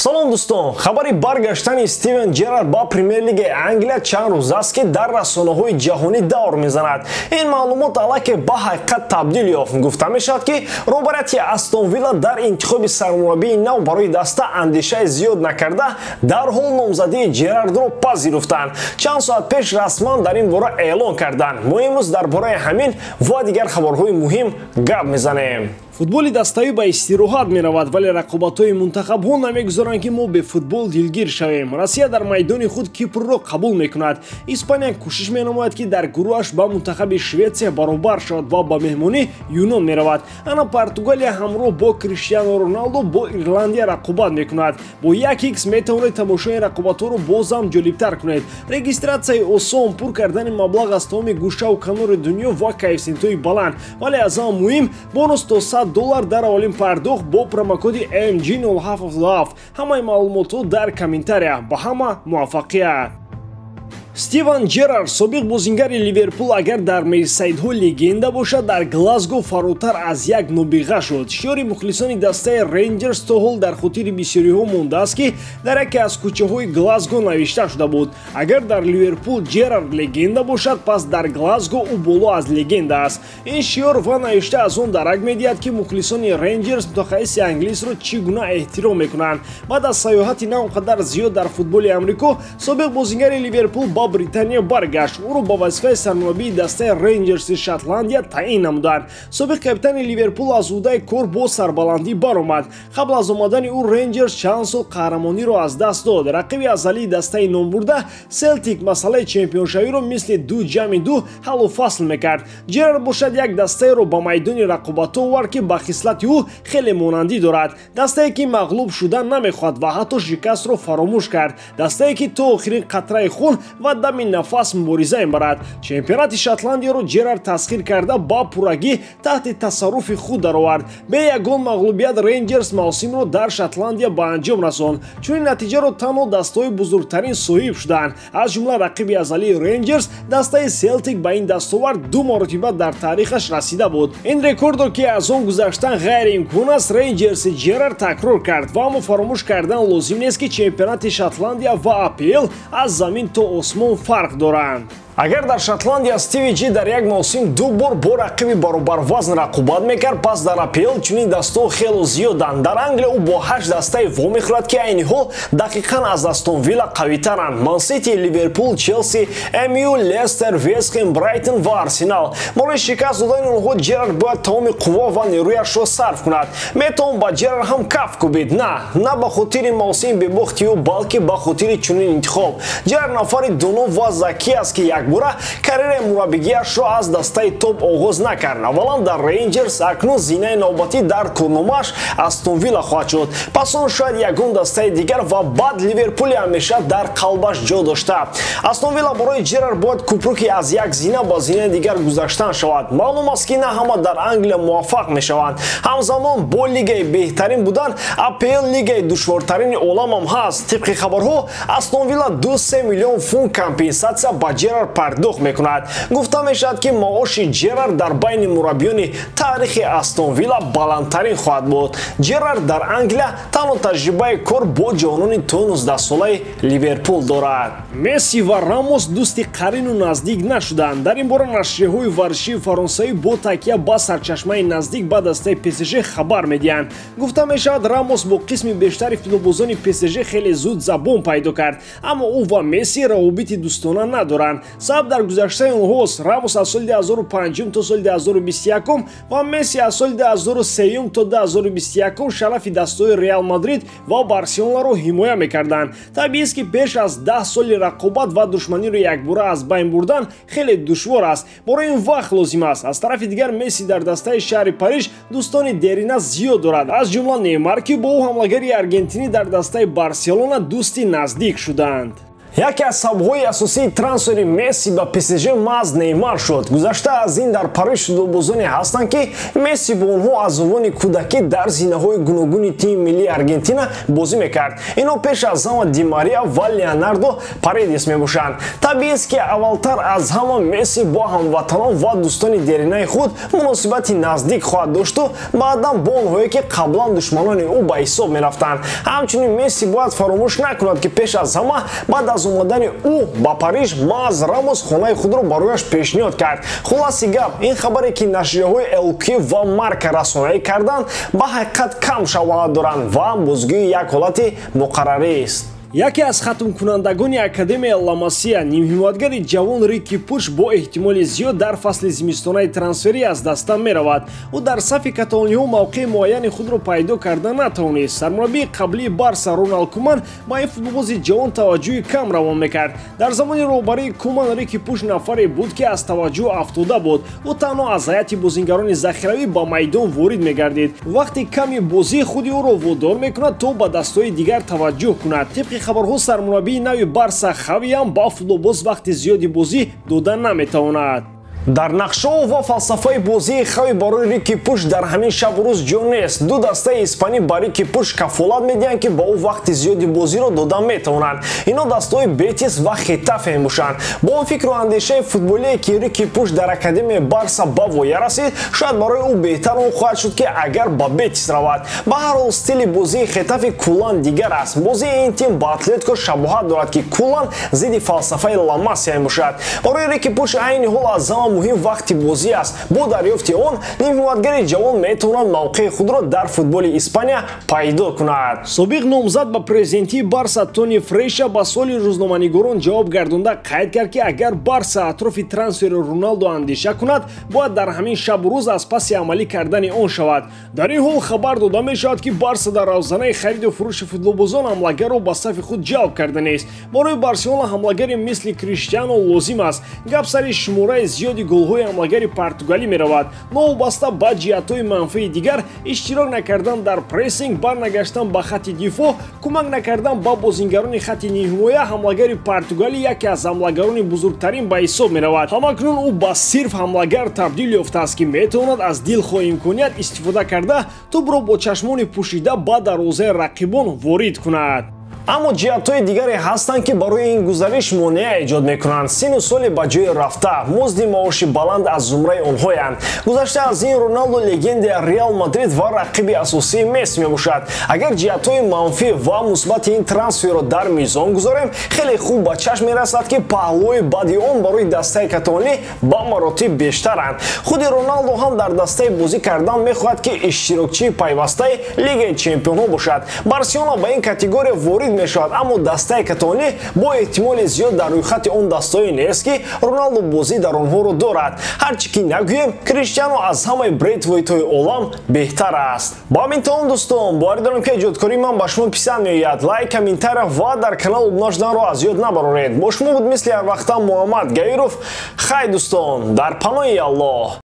Салом дӯстон, хабари баргаштани Стивен Джерард ба Премер-лигаи Англия чанд рӯз аст, ки дар расонаҳои ҷаҳонӣ давр мезанад. Ин маълумот аллакай ба ҳақиқат табдил ёфт. Гуфта мешавад, ки роҳбарияти Астон Вилла дар интихоби сармураббии нав барои даста андешаи зиёд накарда, дарҳол номзадии Джерардро пазируфтанд. Чанд соат пеш расман дар ин бора эълон карданд. Мо имрӯз дар бораи ҳамин ва дигар хабарҳои муҳим гап мезанем. Футболи даставӣ ба истироҳат меравад, вале рақобатҳои мунтахабҳо намегузоранд, ки мо бе футбол дилгир шавем. Россия дар майдони худ Кипрро қабул мекунад. Испания кӯшиш менамояд, ки дар гурӯҳаш ба мунтахаби Шветсия баробар шавад ва ба меҳмонӣ Юнон меравад. Ана Португалия ҳамроҳ бо Криштиану Роналдо бо Ирландия рақобат мекунад. Бо 1x метавонед тамошои рақобатҳоро бозам ҷолибтар кунед. Регистратсияи осон, пур кардани маблағ аз тамоми гӯшаву канори дунё ва коэффисиентҳои баланд. Вале аз ҳама муҳим, бонус то $100 дар аввалин пардохт бо промокоди MG0777. Ҳамаи маълумотҳо дар комментария. Ба ҳама муваффақият! Стивен Джерард, собиқ бозингари Ливерпул, агар дар Мерсайдҳо легенда бошад, дар Глазго фаротар аз як нобиға шуд. Шиёри мухлисони дастаи Рейнҷерс то ҳол дар хотири бисёриҳо мондааст, ки дар яке аз кӯчаҳои Глазго навишта шуда буд. Агар дар Ливерпул Джерард легенда бошад, пас дар Глазго ӯ боло аз легенда аст. Ин шиёр ва навишта аз он дарак медиҳад, ки мухлисони Рейнҷерс мутахассиси англисро чӣ гуна эҳтиром мекунанд. Баъд аз сайёҳати на он қадар зиёд дар футболи Амрико, собиқ бозингари Ливерпул ба Британия баргашт. Ӯро ба вазифаи сармураббии дастаи Рейнҷерси Шотландия таъин намуданд. Собиқ капитани Ливерпул аз ӯҳдаи кор бо сарбаландӣ баромад. Қабл аз омадани ӯ Рейнҷерс чанд сол қаҳрамониро аз даст дод. Рақиби азалии дастаи номбурда Селтик масъалаи чемпионшавиро мисли 2+2 ҳаллу фасл мекард. Джерард бошад як дастаеро ба майдони рақобатҳо овард, ки ба хислати ӯ хеле монандӣ дорад. Дастае, ки мағлуб шудан намехоҳад ва ҳатто шикастро фаромӯш кард. Дастае, ки то охирин қатраи хун ва дами нафас мубориза мебарад. Чемпионати Шотландияро Джерард тасхир карда ба пуррагӣ таҳти тасарруфи худ даровард. Бе ягон мағлубият Рейнҷерс мавсимро дар Шотландия ба анҷом расонд. Чунин натиҷаро танҳо дастаҳои бузургтарин соҳиб шуданд. Аз ҷумла рақиби азалии Рейнҷерс дастаи Селтик ба ин дастовард 2 маротиба дар таърихаш расида буд. Ин рекордро, ки аз он гузаштан ғайриимкон аст, Рейнҷерси Джерард такрор кард. Ва аммо фаромӯш кардан лозим нест, ки чемпионати Шотландия ва АПЛ аз замин то осмон фарқ доранд. Агар дар Шотландия Стиви Ҷи дар як мавсим 2 бор бо рақиби баробарвазн рақобат мекард, пас дар АПЛ чунин дастаҳо хело зиёданд. Дар Англия ӯ бо 8 дастаи вомехӯрад, ки айни ҳол дақиқан аз Астон Вилла қавитаранд: Ман-Сити, Ливерпул, Челси, МЮ, Лестер, Вест Ҳем, Брайтон ва Арсенал. Барои шикаст додани онҳо Джерард бояд тамоми қувва ва нерӯяшро сарф кунад. Метавон ба Джерард ҳам каф кӯбид, на ба хотири мавсими бебохти ӯ, балки ба хотири чунин интихоб. Джерард нафари доно ва закӣ аст, ки якбора карьераи мураббигиашро аз дастаи топ оғоз накард. Аввалан дар Рейнҷерс, акнун зинаи навбатӣ дар корномааш Астон Вилла хоҳад шуд. Пас он шояд ягон дастаи дигар ва баъд Ливерпули ҳамеша дар қалбаш ҷо дошта. Астон Вилла барои Джерард бояд кӯпруки аз як зина ба зинаи дигар гузаштан шавад. Маълум аст, ки на ҳама дар Англия муваффақ мешаванд. Ҳамзамон бо лигаи беҳтарин будан, АПЛ лигаи душвортарини олам ҳам ҳаст. Тибқи хабарҳо, Астон Вилла 2-3 миллион фунт компенсатсия ба Джерард пардохт мекунад. Гуфта мешавад, ки маоши Джерард дар байни мураббиёни таърихи Астон Вилла баландтарин хоҳад буд. Джерард дар Англия танҳо таҷрибаи кор бо ҷавонони то 19-солаи Ливерпул дорад. Месси ва Рамос дӯсти қарину наздик нашуданд. Дар ин бора нашрияҳои варзишии фаронсавӣ бо такя ба сарчашмаи наздик ба дастаи ПСЖ хабар медиҳанд. Гуфта мешавад, Рамос бо қисми бештари футболбозони ПСЖ хеле зуд забон пайдо кард, аммо ӯ ва Месси равобити дӯстона надоранд. Сабаб дар гузаштаи онҳост. Рамос аз соли 2005 то соли 2021 ва Месси аз соли 2003 то 2021 шарафи дастаҳои Реал Мадрид ва Барселонаро ҳимоя мекарданд. Табиист, ки пеш аз 10 соли рақобат ва душманиро якбора аз байн бурдан хеле душвор аст. Барои ин вақт лозим аст. Аз тарафи дигар, Месси дар дастаи шаҳри Париж дӯстони дерина зиёд дорад, аз ҷумла Неймар, ки бо ӯ ҳамлагари аргентинӣ дар дастаи Барселона дӯсти наздик шуданд. Яке аз сабабҳои асосии трансфери Месси ба ПСЖ маҳз Неймар шуд. Гузашта аз ин, дар Париж футболбозоне ҳастанд, ки Месси бо онҳо аз овони кӯдакӣ дар зинаҳои гуногуни тими миллии Аргентина бозӣ мекард. Ино пеш аз ҳама Ди Мария ва Леонардо Паредес мебошанд. Табиист, ки аввалтар аз ҳама Месси бо ҳамватанон ва дӯстони деринаи худ муносибати наздик хоҳад дошту баъдан бо онҳое, ки қаблан душманони ӯ ба ҳисоб мерафтанд. Ҳамчунин Месси бояд фаромӯш накунад, ки пеш аз ҳама баъд аз омадани ӯ ба Париж маҳз Рамос хонаи худро барояш пешниҳод кард. Хулоси гап, ин хабаре, ки нашрияҳои Лк ва Марка расонаӣ карданд, ба ҳақиқат кам шавоҳат доранд ва бозгӯи як ҳолати муқаррарист. Яке аз хатмкунандагони Академияи Ла Масия, нимҳимоятгари ҷавон Рики Пуш бо эҳтимоли зиёд дар фасли зимистонаи трансферӣ аз даста меравад. Ӯ дар сафи каталониҳо мавқеи муайяни худро пайдо карда натавонист. Сармураббии қаблии Барса Роналд Куман ба ин футболбози ҷавон таваҷҷӯҳи кам равон мекард. Дар замони роҳбарии Куман Рики Пуш нафаре буд, ки аз таваҷҷӯҳ афтода буд. Ӯ танҳо аз ҳайати бозингарони захиравӣ ба майдон ворид мегардид. Вақти ками бозӣ худи ӯро водор мекунад, то ба дастҳои дигар таваҷҷӯҳ кунад. Тибқи хабарҳо, сармураббии нави Барса Хавиам ба футболбоз вақти зиёди бозӣ дода наметавонад. Дар нақшаҳо ва фалсафаи бозии Хави барои Рики Пуш дар ҳамин шабу рӯз ҷо нест. Ду дастаи испанӣ ба Рики Пуш кафолат медиҳанд, ки ба ӯ вақти зиёди бозиро дода метавонанд. Ино дастаҳои Бетис ва Хетафе мебошанд. Бо он фикру андешаи футболие, ки Рики Пуш дар академияи Барса ба воя расид, шояд барои ӯ беҳтар он хоҳад шуд, ки агар ба Бетис равад. Ба ҳар ҳол, стили бозии Хетафе куллан дигар аст. Бозии ин тим ба Атлетико шабоҳат дорад, ки куллан зидди фалсафаи Ла Масия мебошад. Барои Рики Пуш айни ҳол аз ҳама муҳим вақти бозӣ аст. Бо дарёфти он нимҳимоятгари ҷавон метавонад мавқеи худро дар футболи Испания пайдо кунад. Собиқ номзад ба президентии Барса Тони Фреша ба суоли рӯзноманигорон ҷавоб гардонда қайд кард, ки агар Барса атрофи трансфери Роналдо андеша кунад, бояд дар ҳамин шабу рӯз аз паси амалӣ кардани он шавад. Дар ин ҳол хабар дода мешавад, ки Барса дар равзанаи хариду фурӯши футболбозон ҳамлагарро ба сафи худ ҷалб карда нест. Барои Барселона ҳамлагари мисли Криштиано лозим аст. Гап сари шумораи зиёди голҳои ҳамлагари португалӣ меравад. Новобаста ба ҷиҳатҳои манфии дигар, иштирок накардан дар прессинг, барнагаштан ба хатти дифоъ, кӯмак накардан ба бозингарони хатти нимҳимоя, ҳамлагари португалӣ яке аз ҳамлагарони бузургтарин ба ҳисоб меравад. Ҳамакнун ӯ ба сирф ҳамлагар табдил ёфтааст, ки метавонад аз дилхоҳ имконият истифода карда, тӯбро бо чашмони пӯшида ба дарвозаи рақибон ворид кунад. Аммо ҷиҳатҳои дигаре ҳастанд, ки барои ин гузариш монеа эҷод мекунанд. Сину соли ба ҷои рафта, музди маоши баланд аз зумраи онҳоянд. Гузашта аз ин, Роналдо легендаи Реал Мадрид ва рақиби асосии Месси мебошад. Агар ҷиҳатҳои манфӣ ва мусбати ин трансферро дар мизон гузорем, хеле хуб ба чашм мерасад, ки паҳлӯи бади он барои дастаи каталонӣ ба маротиб бештаранд. Худи Роналдо ҳам дар дастаи бозӣ кардан мехоҳад, ки иштирокчии пайвастаи Лигаи чемпионҳо бошад. Барселона ба ин категория ворид мешавад, аммо дастаи каталонӣ бо эҳтимоли зиёд дар рӯйхати он дастҳое нест, ки Роналдо бозӣ дар онҳоро дорад. Ҳарчи ки нагӯем, Криштиано аз ҳамаи Брейтвейтҳои олам беҳтар аст. Ба ҳамин тамом, дӯстон, боварӣ дорам, ки эҷодкории ман ба шумо писанд меояд. Лайк, комментария ва дар канал обуна шуданро аз ёд набароред. Бо шумо буд мисли ҳарвақта Муҳаммад Гаиров. Хай, дӯстон, дар паноҳи Аллоҳ.